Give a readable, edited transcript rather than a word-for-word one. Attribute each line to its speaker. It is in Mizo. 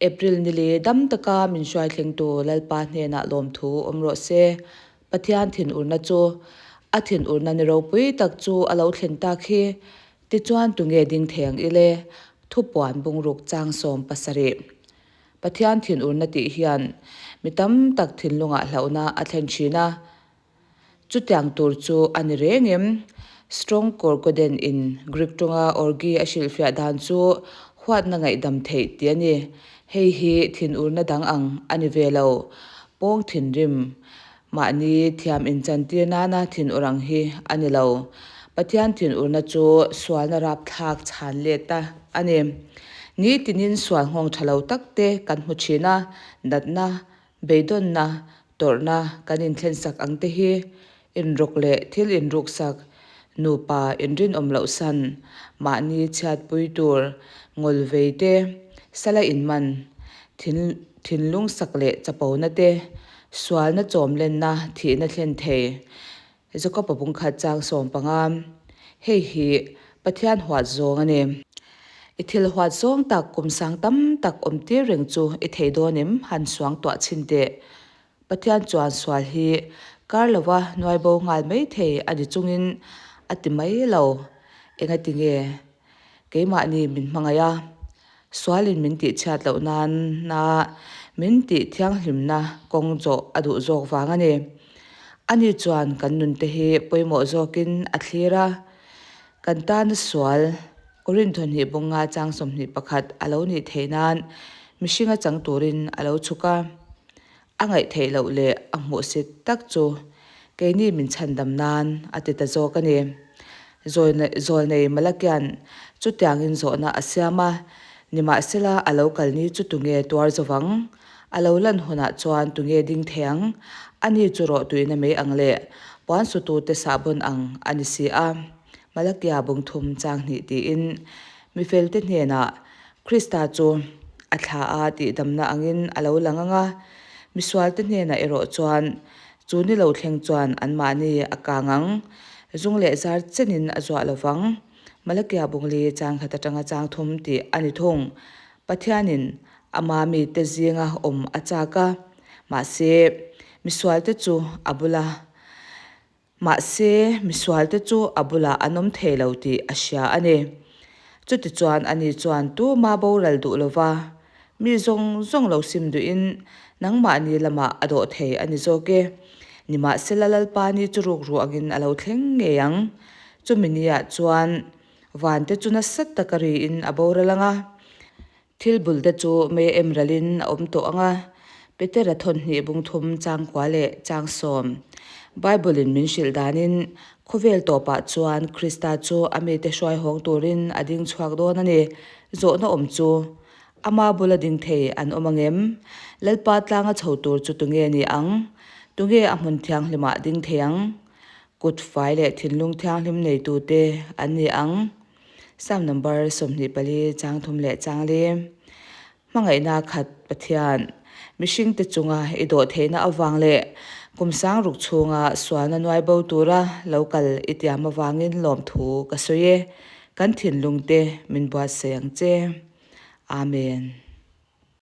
Speaker 1: April nili dam taka min hruai thlengtu Lalpa hnenah lawmthu awm rawh se. Pathian thinurna chu a thinurna ni ropui tak chu a lo thlen tak hi. Tichuan tunge ding thei ang ile? Thupuan bungruk chang 17. Pathian thinurna tih hian mi tam tak thinlungah hlauhna a thlen thin a. Chutiang tur chu a ni reng em? Strong Corcoden in Greek tawnga orgi a hrilhfiah dan chu huatna ngaihdam theih tih a ni. Hei hi thinurna dang ang a ni ve lo. Pawng thinrim, mahni thiam inchantir nana thinur ang hi a ni lo. Pathian thinurna chu sualna rapthlak chhan let ta a ni. Nitinin sual nghawng tha lo tak te kan hmu thin a, natna, Beidawnna, tawrhna kan inthlensak ang te hi inrawk leh thil inruksak, nupa inrinawm loh san, mahni chhiatpui tur, ngawlvei te, sala inman, thin thinlung sak leh chapona te, sualna chawmlenna thihna thlen thei. Jakob-a bungkhat chang 15, Hei hi Pathian huat zawng a ni. I thil huat zawng tak kum sang tam tak awm tir reng chu i thei dawn em? Han suang tuah chhin teh. Pathian chuan sual hi kar lova nuai bo nghal mai thei a ni chungin a ti mai lo. Engati nge? Keimahni min hmangaih a, sualin min tihchhiat loh nana min tih thianghlimna kawng zawh a duh zawk vang a ni. Ani chuan kan nunte hi pawimawh zawkin a thlir a, kan tana sual Korinth thawhnih bunga chang 21 a lo nih theih nan mihringa chang turin a lo chhuk a. A ngaih theih loh leh a hmuhsit tak chu keini min chhandam nan a ti ta zawk a ni. Zawlnei Malakian chutiangin zawhna a siam a, nimahsela a lo kal ni chu tunge tuar zo vang? A lo lan hunah chuan tunge ding thei ang? Ani chu rawh tuina mai ang leh puan sutute sahbawn ang a ni si a. Malakia bungthum chang hnih tiin mifelte hnenah Krista chu a thla a tihdamna angin a lo lang ang a, misualte hnenah erawh chuan chu ni lo thleng chuan anmahni a kang ang, zung leh zar chenin a zuah lo vang. Malakia bungli chang khat atanga chang thum tih a ni thung. Pathianin ama mite zinga awm a chak a, mahse misualte chu a bula Mahse, misualte chu a bulah an awm thei lo tih a hria a ni. Chutichuan ani chuan tuma boral duh lova, mi zawng zawng lo sim duhin nangmahni lamah a dawh thei a ni zawk e. Nimahsela Lalpa ni chu rukru angin a lo thleng ngei ang. Chumi niah chuan vante chu nasa taka riin a boral ang a. Thil bul te chu mei em ralin a awm tawh ang a, Petera thawnhnih bungthum changkua leh changsawm. Bible-in min hrilh danin khawvel tawpah chuan Krista chu a mite hruai hawng turin a ding chhuak dawn a ni. Zawhna awm chu, Ama bula ding thei an awm ang em? Lalpa tlanga chho tur chu tunge ni ang? Tunge a hmun thianghlimah ding thei ang? Kut fai leh thinlung thianghlim neitute an ni ang. Psalm number 24 chang thum leh chang li. Hmangaihna khat Pathian, mihringte chunga i dawh theihna avang leh kum sang ruk chhunga sualna nuai bo tura lo kal i tiam avangin lawmthu ka sawi e. Kan thinlungte min buatsaih ang che. Amen.